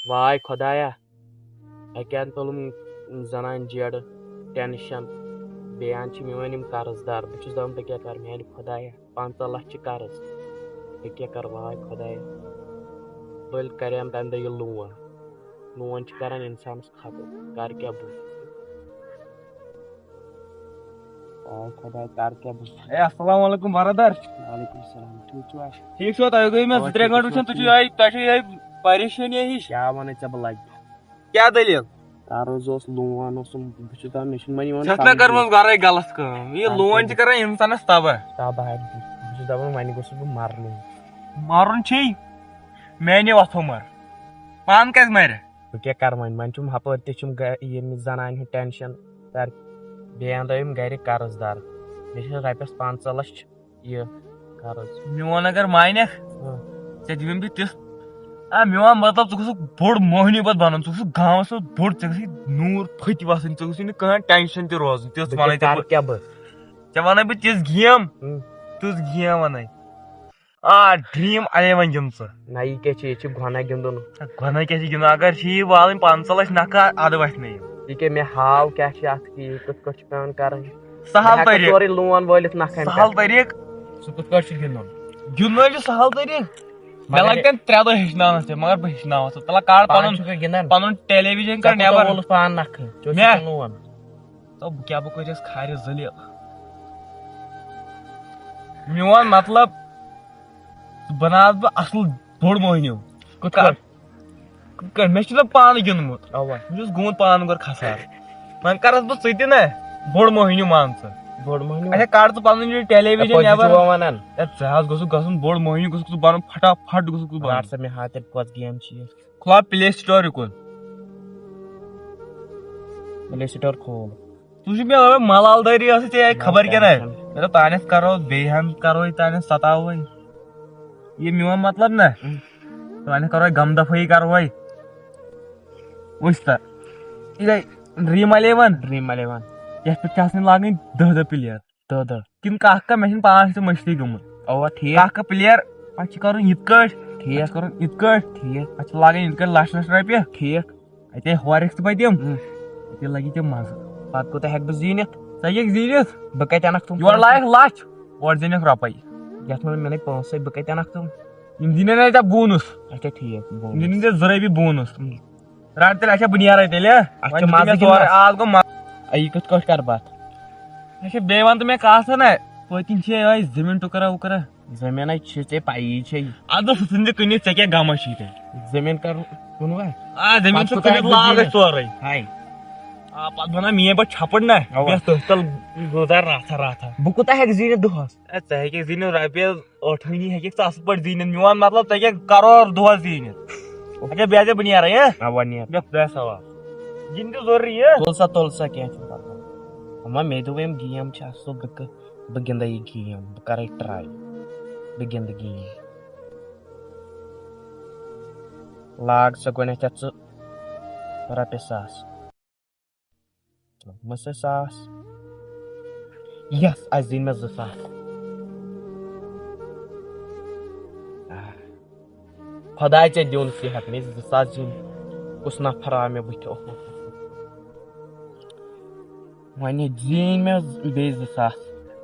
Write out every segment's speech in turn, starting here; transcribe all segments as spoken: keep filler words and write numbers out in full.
واے خۄدایا، اَکہِ اَنٛدٕ تُلُم زَنانہِ جیڑٕ ٹٮ۪نشَن، بیٚیہِ اَنٛدٕ چھِ میٛٲنۍ یِم قرض دار۔ بہٕ چھُس دَپان، بہٕ کیٛاہ کَرٕ؟ میٛانہِ خۄدایا، پنٛژاہ لَچھ چھِ قرض، بہٕ کیٛاہ کَرٕ؟ واے خۄدایا، بٔلۍ کَریم تَمہِ دۄہ یہِ لون۔ لون چھِ کَران اِنسانَس ختم، کَرٕ کیٛاہ بہٕ؟ آے خۄداے، کر کیٛاہ بہٕ؟ اے، السلام علیکم برادر۔ وعلیکم السلام، ٹھیٖک چھِو حظ؟ ٹھیٖک چھِوا؟ تۄہہِ گٔیوٕ مےٚ اَوا، زٕ ترٛےٚ ٹھیٖک گٲنٛٹہٕ چھِو، وٕچھان، تُہۍ ٹھیٖک چھِو چھِو۔ یِہوٚے، تۄہہِ چھو یِہوٚے پریشٲنی ہِش۔ کیٛاہ وَنَے ژےٚ بہٕ لَگہِ؟ کیٛاہ دٔلیٖل؟ قرض اوس، لون اوسُم، بہٕ چھُس دَپان، مےٚ چھُنہٕ وۄنۍ یِوان ژےٚ چھَکھ نا سَمجھی۔ کٔرمٕژ گۄڈَے غلط کٲم؟ یہِ اَہَن لون سا۔ چھِ کَران اِنسانَس تباہ۔ تباہ، بہٕ چھُس دَپان، وۄنۍ گوٚژھُس بہٕ مَرنُے۔ مَرُن چھُے، میٛانیو اَتھو مَر۔ پانہٕ کَتہِ مَرِ؟ بہٕ کیٛاہ کَرٕ وۄنۍ؟ وۄنۍ چھُم ہَپٲرۍ تہِ چھُم گَ-، ییٚمہِ زَنانہِ ہُنٛد ٹٮ۪نشَن، تَر-، بیٚیہِ اَنٛدو یِم گَرِ قرض دار۔ مےٚ چھِ رۄپیَس پنٛژاہ لَچھ یہِ قرض۔ میون اگر مانکھ، ہاں۔ ژےٚ دِمَے بہٕ تِژھ، آ، میون مطلب، ژٕ گوٚژھُکھ بوٚڑ موہنیوٗ پَتہٕ بَنُن، ژٕ گوٚژھُکھ گامَس منٛز بوٚڑ، ژےٚ گژھی نوٗر پھٔتۍ وَسٕنۍ، ژےٚ گژھی نہٕ کٕہٕنۍ ٹٮ۪نشَن تہِ روزُن، تِژھ بہٕ وَنَے کیٛاہ ژےٚ کَرٕ بہٕ۔ کیٛاہ بہٕ؟ ژےٚ وَنَے بہٕ تِژھ گیم، ہُم۔ تِژھ گیم وَنَے۔ آ، ڈرٛیٖم اَلیوَن گِنٛد ژٕ۔ نہ، یہِ کیٛاہ چھِ؟ یہِ چھِ گۄناہ گِنٛدُن۔ گۄناہ کیٛاہ چھِ گِنٛدُن؟ اگر چھِ یہِ والٕنۍ پنٛژاہ لَچھ نَکھٕ، اَدٕ وَتھِ نہٕ یہِ۔ یہِ کیٛاہ مےٚ ہاو کیٛاہ چھِ اَتھ، کہِ یہِ کِتھ کٲٹھۍ چھِ پٮ۪وان کَرٕنۍ؟ سَہَل بہٕ ہٮ۪کہٕ طریٖقہٕ۔ سورُے لون وٲلِتھ نَکھٕ اَمہِ سَہَل پٮ۪ٹھ۔ طریٖقہٕ۔ سُہ کِتھ کٲٹھۍ چھُ گِنٛدُن؟ گِنٛدُن چھُ سَہَل طریٖقہٕ۔ مےٚ مگر لَگہِ تَمہِ ترٛےٚ دۄہ ہیٚچھناونَس ژےٚ، مگر بہٕ ہیٚچھناوَتھ ژٕ۔ تَلہ کَڑ مگر پَنُن، چھُکھ گِنٛدان۔ پَنُن ٹیلی وِجن کَڑ ژےٚ کوٗتاہ نٮ۪بَر۔ وولُس پانہٕ نَکھٕ؟ ژےٚ اوس مےٚ؟ یہِ لون۔ تو بہٕ کیٛاہ، بہٕ کۭتِس کھارِ ذٔلیٖل۔ میون مطلب، ژٕ بناوَتھ بہٕ اَصٕل بوٚڑ موہنیوٗ۔ کِتھ کَر؟ کٲٹھۍ؟ کِتھ کٲٹھۍ؟ مےٚ چھُنہ پانہٕ گِنٛدمُت۔ اَوا۔ بہٕ چھُس گوٚمُت پانہٕ گۄڈٕ خسار۔ وۄنۍ کَرَس بہٕ ژٕ تہِ نہ، بوٚڑ موہنیوٗ مان ژٕ۔ بوٚڑ موہنیوٗ؟ اچھا، کَڑ ژٕ پَنُن یہِ ٹیلی وِجن اَپٲرۍ چھُ نٮ۪بَر۔ وَنان۔ ہے، ژٕ حظ گوٚژھُکھ گژھُن بوٚڑ موہنیوٗ، گوٚژھُکھ ژٕ بَنُن، پھٹا پھٹ گوٚژھُکھ ژٕ بَنُن۔ رَٹ سا مےٚ ہاو تیٚلہِ کۄس گیم چھِ یہِ۔ کھُلاو پلے سٹور یہِ کُن۔ پلے سٹور کھول۔ ژٕ چھُکھ مےٚ ونان ملال دٲری ٲسٕے ژےٚ یہِ خبر کیٛاہ نہ؟ مےٚ دوٚپ تانٮ۪تھ کرو بیٚیہِ ہن کرو یہِ تانٮ۪تھ ستاوٕے۔ یہِ میون مطلب نہ۔ اۭں۔ تانٮ۪تھ کرو غم دفٲیی کرو۔ وٕچھ تہ۔ یہِ گٔے ڈرٛیٖم الیوَن۔ Dream eleven. یتھ پٮ۪ٹھ چھِ آسان لاگٕنۍ دَہ دَہ پٕلیر۔ دَہ دَہ۔ کِنہٕ کانٛہہ کانٛہہ، مےٚ چھِنہٕ پانَس تہِ مٔشتٕے گٔمٕژ۔ اَوا، ٹھیٖک۔ کانٛہہ کانٛہہ پٕلیر، پَتہٕ چھِ کَرُن یِتھ کٲٹھۍ، ٹھیٖک۔ پَتہٕ چھِ کَرُن یِتھ کٲٹھۍ، ٹھیٖک۔ پَتہٕ چھِ لاگٕنۍ یِتھ کٲٹھۍ لَچھ لَچھ رۄپیہِ۔ ٹھیٖک۔ اَتے ہورٮ۪کھ تہٕ پَتہٕ یِم۔ اۭں۔ اَتے لَگہِ تِم مَزٕ۔ پَتہٕ کوٗتاہ ہٮ۪کہٕ بہٕ زیٖنِتھ؟ ژٕ ہیٚکَکھ زیٖنِتھ۔ بہٕ کَتہِ اَنَکھ تِم یورٕ پونٛسہٕ؟ لایَکھ لَچھ، اورٕ زینَکھ رۄپَے۔ یَتھ منٛز مےٚ نَے پونٛسَے، بہٕ کَتہِ اَنَکھ تِم؟ یِم دِنَے نہ ژےٚ بونُس۔ اچھا، ٹھیٖک، بونُس۔ یِم دِنَے ژےٚ زٕ رۄپیہِ بونُس۔ اۭں۔ رَٹ تیٚلہِ، اچھا، بہٕ نیرَے تیٚلہِ، ہہ؟ اَتھ وۄنۍ چھِ دیُت مےٚ مَزٕ تورٕ گِنٛدنَس۔ آز گوٚو مَ-، اَ، یہِ کِتھ کٲٹھۍ کَرٕ بہٕ اَتھ؟ اچھا، بیٚیہِ وَن تہٕ مےٚ کَتھ ہنا، پٔتۍ کِنۍ چھِ یِہوٚے زٔمیٖن ٹُکرا وُکرا۔ زٔمیٖنَے چھِ ژےٚ پَیی چھے۔ اَدٕ سُہ ژھٕن ژٕ کٕنِتھ، ژےٚ کیٛاہ غمہ چھی تیٚلہِ؟ زٔمیٖن کَرُن کُنوُہ۔ آ، زٔمیٖن پَتہٕ چھُ کوٗتاہ کٕنِتھ ہٮ۪کہٕ بہٕ لاگَے زیٖنِتھ؟ سورُے۔ ہاے۔ آ، پَتہٕ بَناو میٛٲنۍ پٲٹھۍ چھَپٕڑ نہ، اَوا۔ بیٚیہِ تٔتھۍ تَل گُزار راتھا راتھا۔ بہٕ کوٗتاہ ہٮ۪کہٕ زیٖنِتھ دۄہَس؟ اے، ژٕ ہیٚکَکھ زیٖنِتھ رۄپیَس ٲٹھ ؤنی ہیٚکَکھ ژٕ اَصٕل پٲٹھۍ زیٖنِتھ۔ میون مطلب، ژےٚ کیٛاہ کَرور دۄہَس زیٖنِتھ؟ اچھا، بیٚہہ ژےٚ بہٕ نیرَے، ہہ؟ اَوا، نیر۔ بیٚہہ خۄدایَس حوالہٕ۔ یِم تہِ ضروٗری، یہِ۔ تُل سا، تُل سا، کینٛہہ چھُنہٕ پَرواے۔ اَما مےٚ دوٚپ، یِم گیم چھِ اَصٕل، بہٕ کہٕ-، بہٕ گِنٛدَے یہِ گیم، بہٕ کَرَے ٹرٛاے، بہٕ گِنٛدٕ گیم۔ لاگ ژٕ گۄڈٕنٮ۪تھ یَتھ ژٕ رۄپیہِ ساس۔ مَسا ساس۔ یَس، اَسہِ زیٖنۍ مےٚ زٕ ساس۔ آہ۔ خۄداے ژےٚ دیُن صحت، مےٚ زٕ ساس زیٖنۍ۔ کُس نفر آو مےٚ بٕتھِ؟ اوہ، اوہ، اوہ۔ وۄنۍ زیٖنۍ مےٚ بیٚیہِ زٕ ساس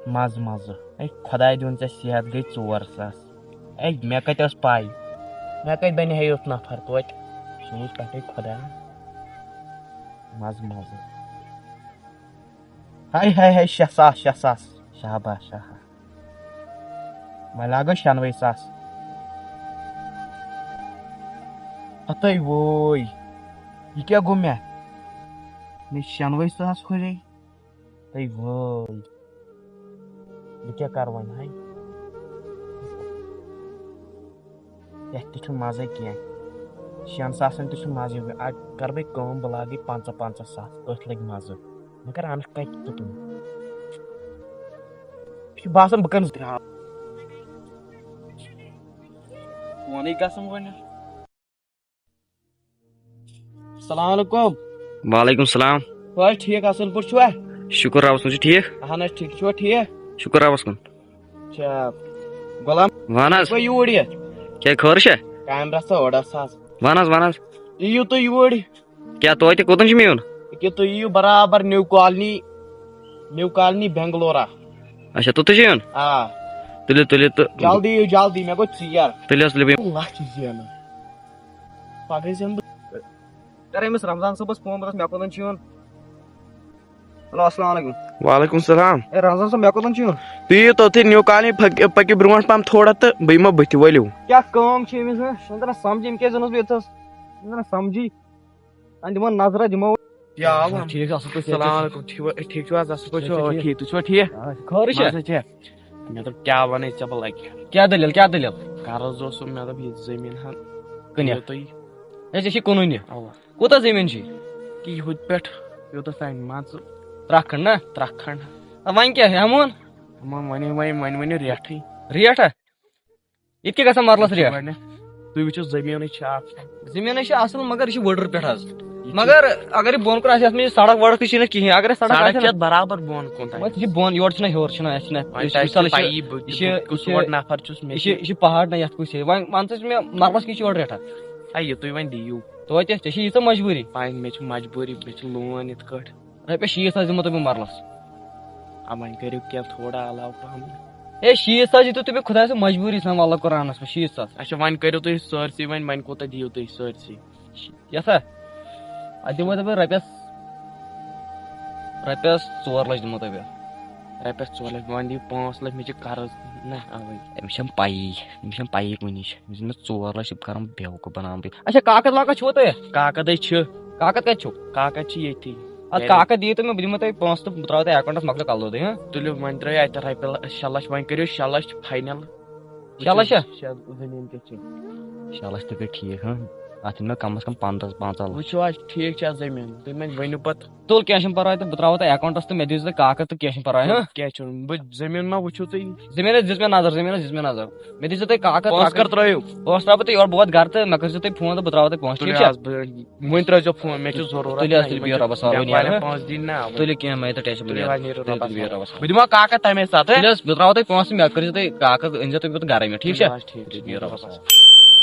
مَزٕ مَزٕ۔ اے، خۄداے دیُن ژےٚ صحت، گٔے ژور ساس۔ اے، مےٚ کَتہِ ٲس پَے؟ مےٚ کَتہِ بَنہِ ہے یُتھ نفر توتہِ؟ سوٗز پٮ۪ٹھَے خۄداے۔ مَزٕ مَزٕ۔ ہاے، ہاے، ہاے، شےٚ ساس، شےٚ ساس۔ شاباش، شاباش۔ وۄنۍ لاگو شٮ۪نوَے ساس۔ ہَتَے وٲے۔ یہِ کیٛاہ گوٚو مےٚ؟ مےٚ شٮ۪نوَے ساس ہُرے۔ تَے وٲے۔ بہٕ کیٛاہ کَرٕ وۄنۍ ہاے؟ یَتھ تہِ چھُنہٕ مَزَے کینٛہہ۔ شٮ۪ن ساسَن تہِ چھُنہٕ مَزٕ یِوان۔ اَتہِ کَرٕ بہٕ کٲم، بہٕ لاگہٕ یہِ پنٛژاہ پنٛژاہ ساس، أتھۍ لَگہِ مَزٕ۔ مگر اَنَکھ کَتہِ تہٕ تِم؟ مےٚ چھُ باسان بہٕ کَنہٕ درٛاو۔ فونٕے گژھُن گۄڈٕنٮ۪تھ۔ السلام علیکم۔ وعلیکم السلام۔ تُہۍ چھِو حظ ٹھیٖک، اَصٕل پٲٹھۍ چھِوا؟ شُکُر رۄبَس کُن، چھُ ٹھیٖک؟ اَہَن حظ، ٹھیٖک چھِوا، ٹھیٖک؟ شُکُر رۄبَس کُن۔ اچھا، غلام۔ وَن حظ۔ تُہۍ یوٗرۍ یِتھ۔ کیٛاہ خٲرٕے چھا؟ کامہِ رَژھا اوٚڑ آسہٕ حظ۔ وَن حظ، وَن حظ۔ یِیِو تُہۍ یوٗرۍ۔ کیٛاہ توتہِ کوٚتَن چھُ مےٚ یُن؟ ییٚکیٛاہ تُہۍ یِیِو برابر نیو کالنی، نیو کالنی بنگلورا۔ اچھا، توٚتُے چھُ یُن؟ آ۔ تُلِو، تُلِو تہٕ۔ جلدی یِیِو، جلدی، مےٚ گوٚو ژیر۔ تُلِو حظ، تُلِو بیٚیہِ۔ لَچھ زینہٕ۔ پگاہ زینہٕ بہٕ۔ کَرے أمِس رمضان صٲبَس فون، بہٕ دَپَس مےٚ کوٚتَن چھُ یُن۔ ہیلو، السلام علیکم۔ وعلیکم السلام۔ اے رمضان صٲب، مےٚ کوٚتَن چھُ یُن؟ تُہۍ یِیِو توٚتھُے نیو کالنی، پٔکِو، پٔکِو برونٛٹھ پَہَم تھوڑا تہٕ بہٕ یِمو بٕتھِ، ؤلِو۔ کیٛاہ کٲم چھِ أمِس، ہہ؟ چھُنہٕ تَران سَمجھی، أمۍ کیٛازِ زَن اوس بہٕ ییٚتہِ تھَس؟ چھُنہٕ تَران سَمجھی۔ وۄنۍ دِمو نظرہ، دِمو۔ یا اللہ۔ ٹھیٖک، اَصٕل پٲٹھۍ۔ السلام علیکم۔ ٹھیٖک، اَصٕل پٲٹھۍ، صحت چھا ٹھیٖک؟ ٹھیٖک، تُہۍ چھِوا ٹھیٖک؟ آ، خٲرٕے چھا؟ مَزٕ چھا؟ مےٚ دوٚپ، کیٛاہ وَنَے ژےٚ بہٕ لَگہِ؟ کیٛاہ دٔلیٖل، کیٛاہ دٔلیٖل؟ قرض اوسُم، مےٚ دوٚپ، یہِ زٔمیٖن ہَن کٕنہِ؟ دِیِو تُہۍ۔ ہے، ژےٚ چھِ کٕنُن یہِ؟ اَوا۔ کوٗتاہ زٔمیٖن چھُے؟ کہِ یُہُد پٮ۪ٹھ یوٚتَس تام، مان ژٕ۔ ترٛکھ کھنٛڈ نا؟ ترٛکھ کھنٛڈ۔ اَدٕ وۄنۍ کیٛاہ ہٮ۪مون؟ وۄنۍ ؤنِو، وۄنۍ، وۄنۍ ؤنِو ریٹھٕے۔ ریٹھا؟ ییٚتہِ کیٛاہ گژھان مَرلَس ریٹ؟ گۄڈٕنٮ۪تھ تُہۍ وٕچھِو، زٔمیٖنٕے چھِ اَکھ۔ زٔمیٖنٕے چھِ اَصٕل، مگر یہِ چھِ وٕڈٕر پٮ۪ٹھ حظ۔ یہِ چھِ مگر اگر یہِ بۄن کُن آسہِ، اَتھ منٛز یہِ سڑک وڑک تہِ چھِنہٕ کِہیٖنۍ۔ اگر یہِ سڑک سڑک آسہِ چھِ نہ، اَتھ برابر بۄن کُن تام۔ وۄنۍ یہِ چھِ بۄن، یورٕ چھِنہ ہیوٚر چھِنہ، اَسہِ چھِنہ وۄنۍ تۄہہِ چھِ مثال، یہِ چھِ، پَیی، بہٕ، یہِ چھِ، بہٕ یہِ کُس چھِ، یور نفر چھُس، مےٚ یہِ چھِ، چھِ یہِ چھِ پہاڑ نہ یَتھ کُس چھِ۔ وۄنۍ وَن ژٕ مےٚ، مَرلَس کیٛاہ چھِ یورٕ ریٹھا؟ ہے، یہِ تُہۍ وۄنۍ دِیِو۔ توتہِ ژےٚ چھِ ییٖژاہ مجبوٗری۔ پَنٕنۍ، مےٚ چھِ مجبوٗری، مےٚ چھِ لون یِتھ کٲٹھۍ۔ رۄپیَس شیٖتھ ساس دِمو تۄہہِ بہٕ مَرلَس۔ آ، وۄنۍ کٔرِو کینٛہہ تھوڑا علاوٕ پَہَم۔ ہے، شیٖتھ ساس دِتِو تُہۍ مےٚ، خۄداے سُنٛد مجبوٗری چھِ آسان، واللہ قرآنَس پٮ۪ٹھ، شیٖتھ ساس۔ اچھا، وۄنۍ کٔرِو تُہۍ سٲرسٕے، وۄنۍ، وۄنۍ کوٗتاہ دِیِو تُہۍ سٲرسٕے؟ یَتھ ہا؟ اَتھ دِمو تۄہہِ بہٕ رۄپیَس، رۄپیَس ژور لَچھ دِمو تۄہہِ بہٕ۔ رۄپیَس ژور لَچھ، وۄنۍ دِیِو پانٛژھ لَچھ، مےٚ چھِ قرض۔ نہ، اَوَے۔ أمِس چھَنہٕ پَیی، أمِس چھَنہٕ پَیی کُنِچ۔ أمِس چھِنہٕ ژور لَچھ کَران بیوقوٗف بَناوُن بیٚیہِ۔ اچھا، کاکَد واکَد چھُوا تۄہہِ؟ کاکَدٕے چھِ۔ کاکَد کَتہِ چھُو؟ کاکَد چھِ ییٚتھی۔ اَدٕ گَرِ۔ کاکَد دِیِو تُہۍ مےٚ، بہٕ دِمو تۄہہِ پونٛسہٕ تہٕ بہٕ ترٛاوٕ تۄہہِ اٮ۪کاوُنٛٹَس مۄکلیو کَلہٕ دودٕے، ہاں؟ تُلِو، وۄنۍ ترٛٲیِو اَتہِ رۄپیہِ ل-، شےٚ لَچھ، وۄنۍ کٔرِو شےٚ لَچھ فاینَل۔ شےٚ لَچھ چھا؟ شےٚ، زٔمیٖن کیٛاہ چھِ؟ شےٚ لَچھ تہِ گٔے ٹھیٖک، ہاں؟ اَتھ چھِنہٕ مےٚ کَم از کَم پنٛداہ، پنٛژاہ لَچھ۔ وٕچھِو حظ، ٹھیٖک چھا زٔمیٖن؟ تُہۍ مےٚ ؤنِو پَتہٕ۔ تُل، کینٛہہ چھُنہٕ پَرواے تہٕ بہٕ ترٛاوٕ تۄہہِ اٮ۪کاوُنٛٹَس تہٕ مےٚ دِیِو تُہۍ کاکَد تہٕ کینٛہہ چھُنہٕ پَرواے، ہاں؟ کینٛہہ چھُنہٕ، بہٕ، زٔمیٖن ما وٕچھِو تُہۍ؟ زٔمیٖنَس دِژ مےٚ نظر، زٔمیٖنَس دِژ مےٚ نظر۔ مےٚ دِژ تُہۍ کاکَد، پونٛسہٕ کاکَد۔ کَر ترٛٲیِو؟ پونٛسہٕ ترٛاوٕ بہٕ تُہۍ یورٕ، بہٕ واتہٕ گَرٕ تہٕ مےٚ کٔرۍزیو تُہۍ فون تہٕ بہٕ ترٛاوٕ تۄہہِ پونٛسہٕ، ٹھیٖک تُلِو چھا؟ حظ، بہٕ، وۄنۍ ترٛٲیزیو فون، مےٚ چھِ ضروٗرت۔ تُلِو حظ، تُلِو، بِہِو رۄبَس حوالہٕ، تُلِو وۄنۍ کینٛہہ یارٕ۔ پانٛژھ دِنۍ نا، وۄنۍ تُلِو کینٛہہ، مےٚ تہٕ ٹٮ۪نشَن تُلِو مٔہ حظ، نیٖرِو تُلِو، رۄبَس تُلِو، بِہِو حوالہٕ۔ رۄبَس حوالہٕ۔ بہٕ دِمو کاکَد تَمے ساتہٕ، ہہ؟ تُلِو حظ، بہٕ ترٛاوٕ تۄہہِ پونٛسہٕ، مےٚ کٔرۍزیو تُہۍ کاکَد، أنۍزیو تُہۍ پَتہٕ گَرَے مےٚ، ٹھیٖک تُلِو چھا؟ حظ، ٹھیٖک چھُ، تُلِو، بِہِو رۄبَس حوالہٕ۔